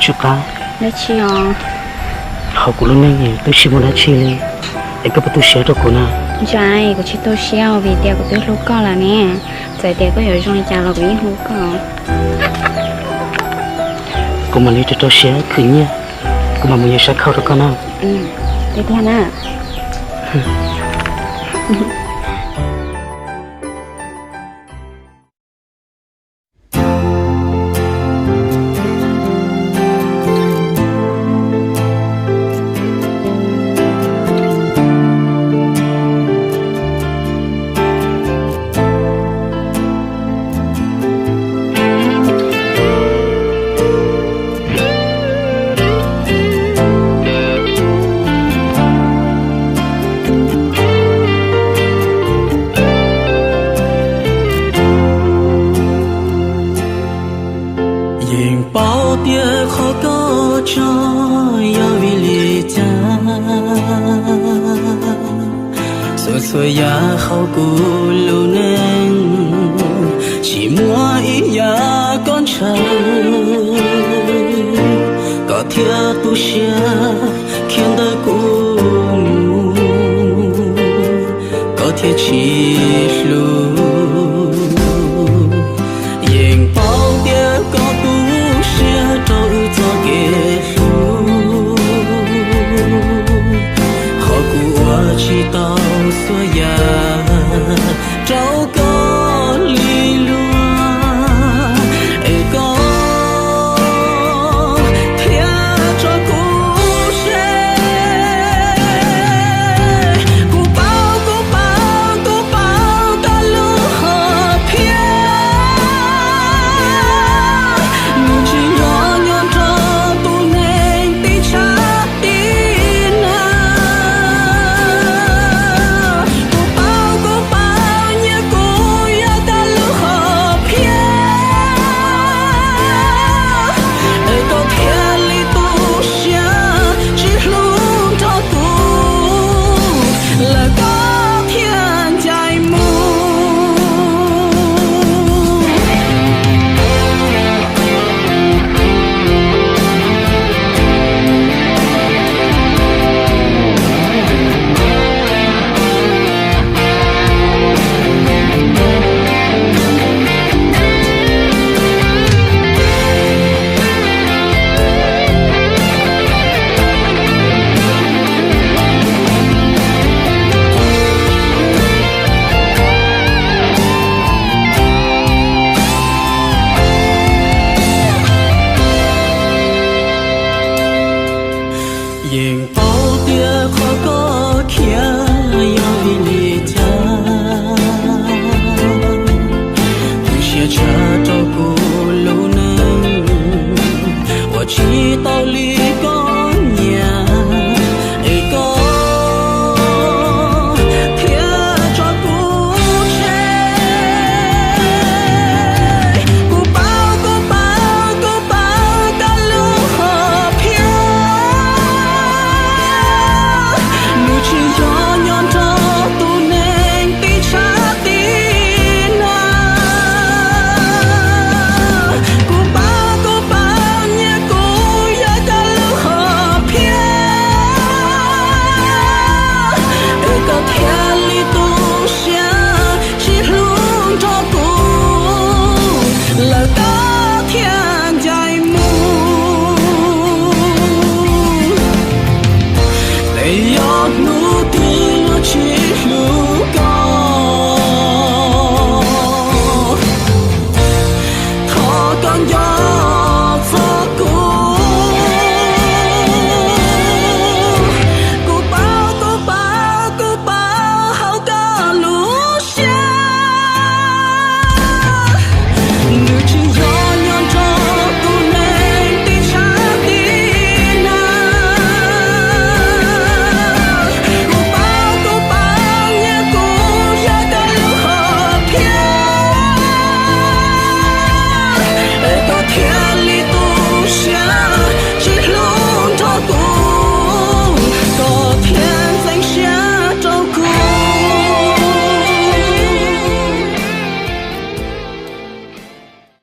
Tsis qab. Dab tsi os? Hauv kuv lub neej twb tsis muaj dab tsi li, es koj puas tu siab rau kuv na? Ntshai, kuv tsis tu siab vim tias kuv twb hlub koj lawm ne. Txawm tias koj yuav zoo li cas los kuv yeej hlub koj. Kuv mam li rau rau siab khwv nyiaj, kuv mam mus yuav sab khau rau koj na. Tiag tiag na. Yeej paub tias qhov koj tso yog vim li cas, txhua txhua yam hauv kuv lub neej tsis muaj ib yam koj ntshaw, koj thiaj tu siab khiav ntawm kuv mus, koj thiaj tsis hlub. Yeej paub tias koj tu siab rau wb txoj kev hlub, qhov kuv ua tsis tau txhua yam rau koj li luag, es koj thiaj tso kuv tseg. Kuv paub, kuv paub, kuv paub koj lub hom phiaj, nws tsis yog nyob nrog tus neeg tib tshab tib nag. Kuv paub, kuv paub, nyiaj kuv yog koj lub hom phiaj, es koj thiaj li tu siab tsis hlub nrog kuv lawm, koj thiaj ncaim mus. Yeej paub tias qhov koj khiav yog vim li cas, tu siab tshaj rau kuv lub neej, ua tsis tau li koj nyiam, es koj thiaj tso kuv tseg. Kuv paub, kuv paub, kuv paub koj lub hom phiaj, nws tsis yog nyob nrog tus neeg tib tshab tib nag. Kuv paub, kuv paub, nyiaj kuv yog koj lub hom phiaj, es koj thiaj li tu siab tsis hlub nrog kuv lawm, koj thiaj ncaim mus. Es yog hnub twg luag tsis hlub